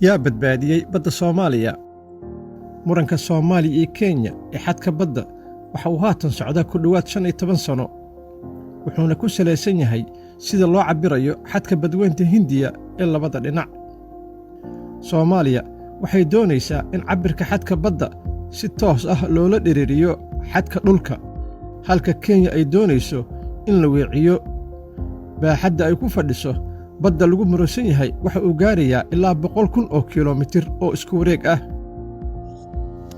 Yaa badbaadiyey badda Soomaaliya? Muranka Soomaaliya iyo Kenya ee xadka badda waxa uu haatan socdaa ku dhowaad 15 sano, wuxuuna ku salaysan yahay sida loo cabbirayo xadka Badweynta Hindiya ee labada dhinac. Soomaaliya waxay doonaysaa in cabbirka xadka badda si toos ah loola dhiriiriyo xadka dhulka, halka Kenya ay doonayso in la weeciyo. Baaxadda ay ku fadhiso badda lagu muransan yahay waxa uu gaarayaa ilaa 100,000 oo kilomitir oo isku wareeg ah.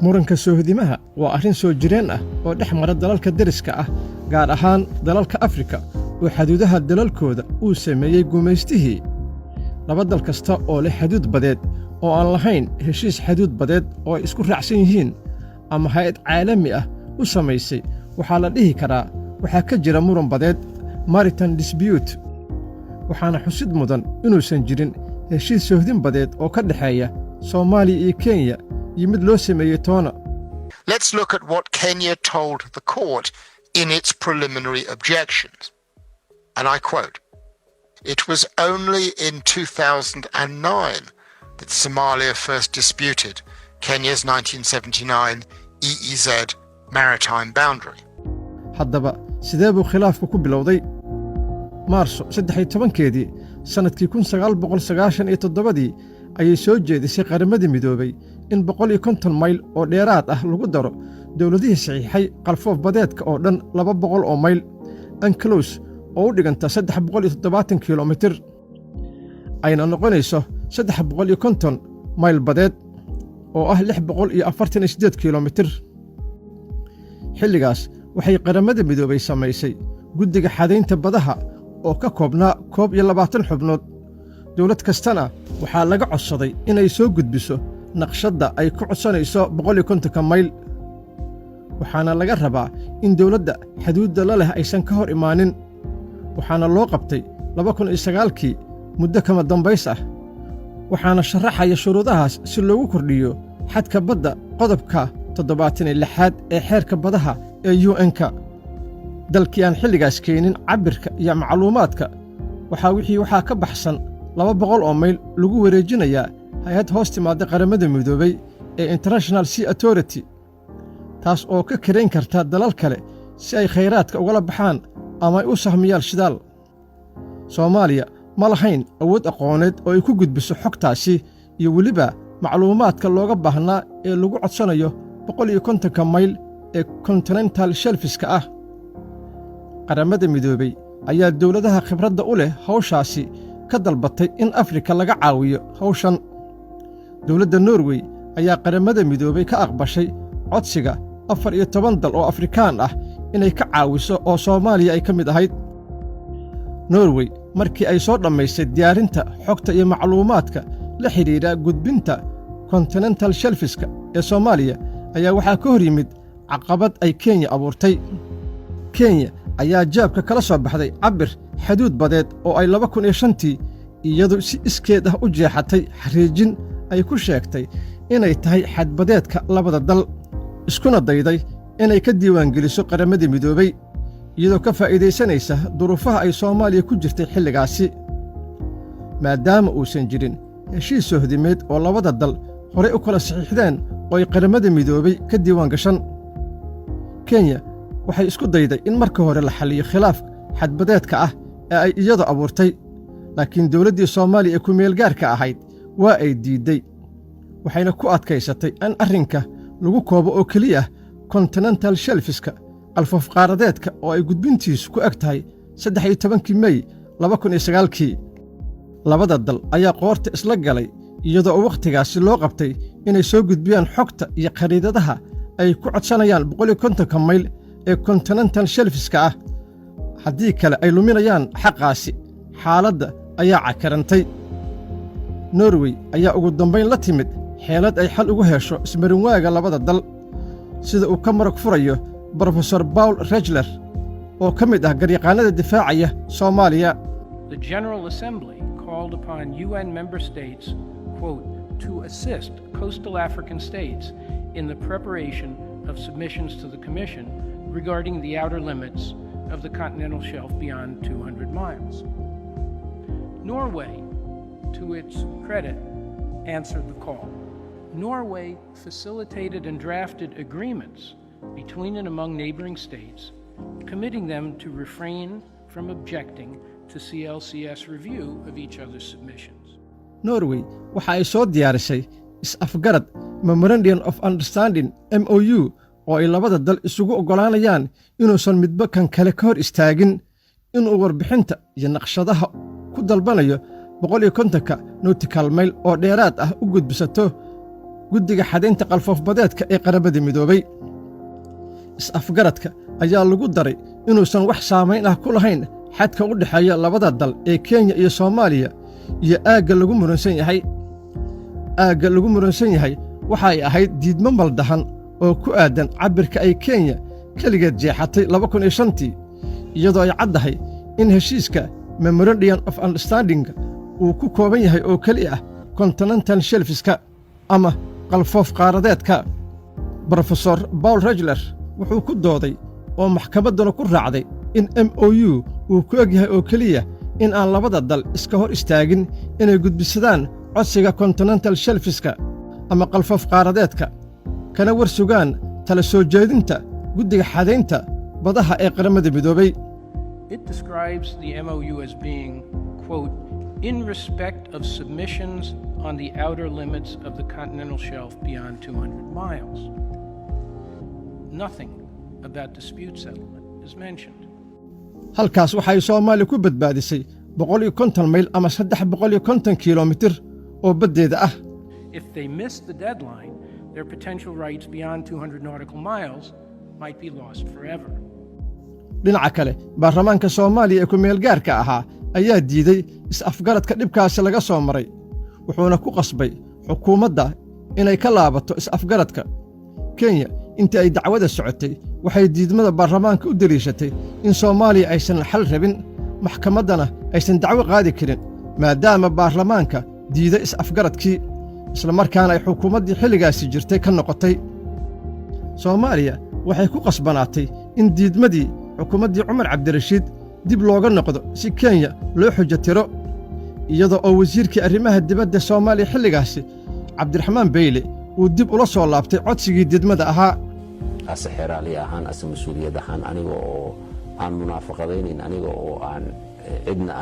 Muranka soohdimaha waa arrin soo jireen ah oo dhex mara dalalka deriska ah, gaar ahaan dalalka Afrika oo xaduudaha dalalkooda uu sameeyey gumaystihii. Laba dal kasta oo leh xaduud badeed oo aan lahayn heshiis xaduud badeed oo ay isku raacsan yihiin ama hay'ad caalami ah u samaysay, waxaa la dhihi karaa waxaa ka jira muran badeed, maritime dispute. Waxaana xusid mudan inuusan jirin heshiis soohdin badeed oo ka dhexeeya Soomaaliya iyo Kenya iyo mid loo sameeyey toona. Let's look at what Kenya told the court in its preliminary objections. And I quote, "It was only in 2009 that Somalia first disputed Kenya's 1979 EEZ maritime boundary." Haddaba, sidee buu khilaafku ku bilowday? Maarso 13-keedii sannadkii 1997-dii ayay soo jeedisay Qaramadii Midoobay in 150 mayl oo dheeraad ah lagu daro dowladihii saxiixay qalfoof badeedka oo dhan 200 oo mayl UNCLOS, oo u dhiganta 370 kilomitir, ayna noqonayso 350 mayl badeed oo ah 648 kilomitir. Xilligaas waxay Qaramada Midoobay samaysay Guddiga Xadaynta Badaha oo ka koobnaa 21 xubnood. Dowlad kastana waxaa laga codsaday inay soo gudbiso naqshadda ay ku codsanayso 150-ka mayl, waxaana laga rabaa in dowladda xaduudda la leh aysan ka hor imaanin. Waxaana loo qabtay 2009-kii muddo kama dambays ah. Waxaana sharaxaya shuruudahaas si loogu kordhiyo xadka badda qodobka 76aad ee xeerka badaha ee UN-ka. Dalkii aan xilligaas keenin cabbirka iyo macluumaadka, waxaa wixii waxaa ka baxsan 200 oo mayl lagu wareejinayaa hay'ad hoos timaadda Qaramada Midoobay ee International Sea Authority, taas oo ka karayn karta dalal kale si ay khayraadka ugala baxaan ama ay u sahmiyaan shidaal. Soomaaliya ma lahayn awood aqooneed oo ay ku gudbiso xogtaasi iyo weliba macluumaadka looga baahnaa ee lagu codsanayo 150-ka mayl ee continental shelf-iska ah. Qaramada Midoobey ayaa dowladaha khibradda u leh hawshaasi ka dalbatay in Afrika laga caawiyo hawshan. Dowladda Norwey ayaa Qaramada Midoobey ka aqbashay codsiga 14 dal oo Afrikaan ah inay ka caawiso, oo Soomaaliya ay ka mid ahayd. Norwey markii ay soo dhammaysay diyaarinta xogta iyo macluumaadka la xidhiidha gudbinta continental shelf-iska ee Soomaaliya, ayaa waxaa ka hor yimid caqabad ay Kenya abuurtay. Kenya ayaa jaabka kala soo baxday cabbir xaduud badeed oo ay 2005-tii iyadu si iskeed ah u jeexatay, xariijin ay ku sheegtay inay tahay xadbadeedka labada dal, iskuna dayday inay ka diiwaangeliso Qaramadii Midoobey, iyadoo ka faa'iidaysanaysa duruufaha ay Soomaaliya ku jirtay xilligaasi, maadaama uusan jirin heshiis sohdimeed oo labada dal horay u kala saxiixdeen oo ay Qaramada Midoobey ka diiwaan gashan. Kenya waxay isku dayday in marka hore la xalliyo khilaaf xadbadeedka ah ee ay iyadu abuurtay, laakiin dowladdii Soomaaliya ee ku-meelgaarka ahayd waa ay diidday, waxayna ku adkaysatay in arrinka lagu koobo oo keliya continental shelf-iska, qalfoof qaaradeedka, oo ay gudbintiisu ku eg tahay 13-kii Mey 2009-kii. Labada dal ayaa qoorta isla galay, iyadoo wakhtigaasi loo qabtay inay soo gudbiyaan xogta iyo khariidadaha ay ku codsanayaan 150-ka mayl ee continental shelf-iska ah, haddii kale ay luminayaan xaqaasi. Xaaladda ayaa cakarantay. Norwey ayaa ugu dambayn la timid xeelad ay xal ugu hesho ismarinwaaga labada dal, sida uu ka marag furayo Brofesor Paul Reichler oo ka mid ah garyaqaannada difaacaya Soomaaliya. The General Assembly called upon UN member states, quote, "to assist coastal African states in the preparation of submissions to the Commission regarding the outer limits of the continental shelf beyond 200 miles." Norway, to its credit, answered the call. Norway facilitated and drafted agreements between and among neighboring states, committing them to refrain from objecting to CLCS review of each other's submissions. Norway waxa ay soo diyaarisay is-afgarad, Memorandum of Understanding, MOU, oo ay labada dal isugu oggolaanayaan inuusan midba kan kale ka hor istaagin inuu warbixinta iyo naqshadaha ku dalbanayo 150-ka nautical mile oo dheeraad ah u gudbisato guddiga xadaynta qalfoofbadeedka ee Qaramada Midoobay. Is-afgaradka ayaa lagu daray inuusan wax saamayn ah ku lahayn xadka u dhexeeya labada dal ee Kenya iyo Soomaaliya iyo aagga lagu muransan yahay. Aagga lagu muransan yahay waxay ahayd diidmo maldahan oo ku aaddan cabbirka ay Kenya keligeed jeexatay 2005-tii, iyadoo ay caddahay in heshiiska Memorandum of Understanding uu ku kooban yahay oo keli ah continental shelfiska ama qalfoof qaaradeedka. Brofesor Paul Reichler wuxuu ku dooday oo maxkamadduna ku raacday in MOU uu ku eg yahay oo keliya in aan labada dal iska hor istaagin inay gudbisadaan codsiga continental shelfiska ama qalfoof qaaradeedka, kana war sugaan tala soo jeedinta guddiga xadaynta badaha ee Qaramada Midoobay. It describes the MOU as being, quote, in respect of submissions on the outer limits of the continental shelf beyond 200 miles. Nothing about dispute settlement is mentioned. Halkaas waxay Soomaaliya ku badbaadisay 150 mayl ama 350 kilomitir oo baddeeda ah. If they miss the deadline, their potential rights beyond 200 nautical miles might be lost forever. Dhinaca kale, baarlamaanka Soomaaliya ee ku-meelgaarka ahaa ayaa diiday is-afgaradka dhibkaasi laga soo maray, wuxuuna ku qasbay xukuumadda inay ka laabato is-afgaradka. Kenya intii ay dacwada socotay waxay diidmada baarlamaanka u deliishatay in Soomaaliya aysan xal rabin, maxkamaddana aysan dacwo qaadi karin maadaama baarlamaanka diiday is-afgaradkii, islamarkaana ay xukuumaddii xilligaasi jirtay ka noqotay. Soomaaliya waxay ku qasbanaatay in diidmadii xukuumaddii Cumar Cabdirashiid dib looga noqdo si Kenya loo xujo tiro, iyada oo wasiirkii arrimaha dibadda Soomaaliya xilligaasi, Cabdiraxmaan Beyle, uu dib ula soo laabtay codsigii diidmada ahaa. Ase xeraali ahaan, ase mas-uuliyad ahaan, aniga oo aan munaafaqadaynayn, aniga oo aan cidna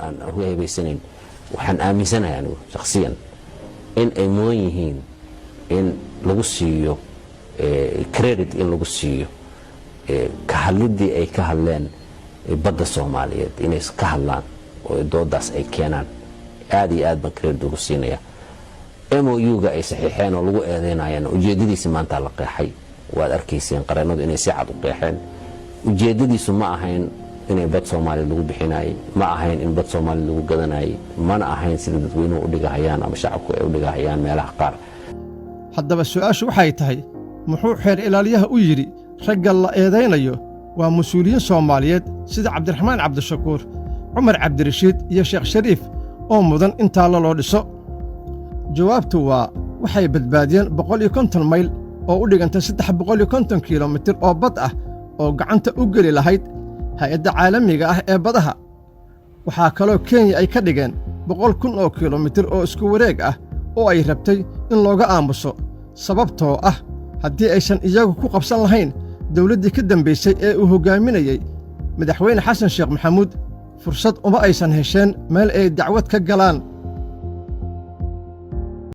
aan uga hebaysanayn, waxaan aaminsanahay anigu shakhsiyan in ay mudan yihiin in lagu siiyo credit, in lagu siiyo ka hadliddii ay ka hadleen badda Soomaaliyeed, inay ka hadlaan oo doodaas ay keenaan. Aad iyo aad baan credit ugu siinaya. MOU-ga ay saxiixeen oo lagu eedeynayaan, ujeeddadiisi maanta la qeexay. Waad arkayseen qareennadu inay si cad u qeexeen. Ujeeddadiisu ma ahayn inay bad Soomaaliya lagu bixinayay, ma ahayn in bad Soomaaliya lagu gadanayay, mana ahayn sida dadweynuhu u dhigahayaan ama shacabku ay u dhigahayaan meelaha qaar. Haddaba su'aashu waxay tahay, muxuu xeer ilaaliyaha u yidhi ragga la eedaynayo waa mas-uuliyiin Soomaaliyeed sida Cabdiraxmaan Cabdishakuur, Cumar Cabdirashiid iyo Sheekh Shariif oo mudan in taallo loo dhiso? Jawaabtu waa waxay badbaadiyeen 150 mayl oo u dhiganta 350 kilomitir oo bad ah oo gacanta u geli lahayd hay'adda caalamiga ah ee badaha. Waxaa kaloo Kenya ay ka dhigeen 100,000 oo kilomitir oo isku wareeg ah oo ay rabtay in looga aamuso, sababtoo ah haddii aysan iyagu ku qabsan lahayn dawladdii ka dambaysay ee uu hoggaaminayey Madaxweyne Xasan Sheekh Maxamuud, fursad uma aysan hesheen meel ay dacwad ka galaan.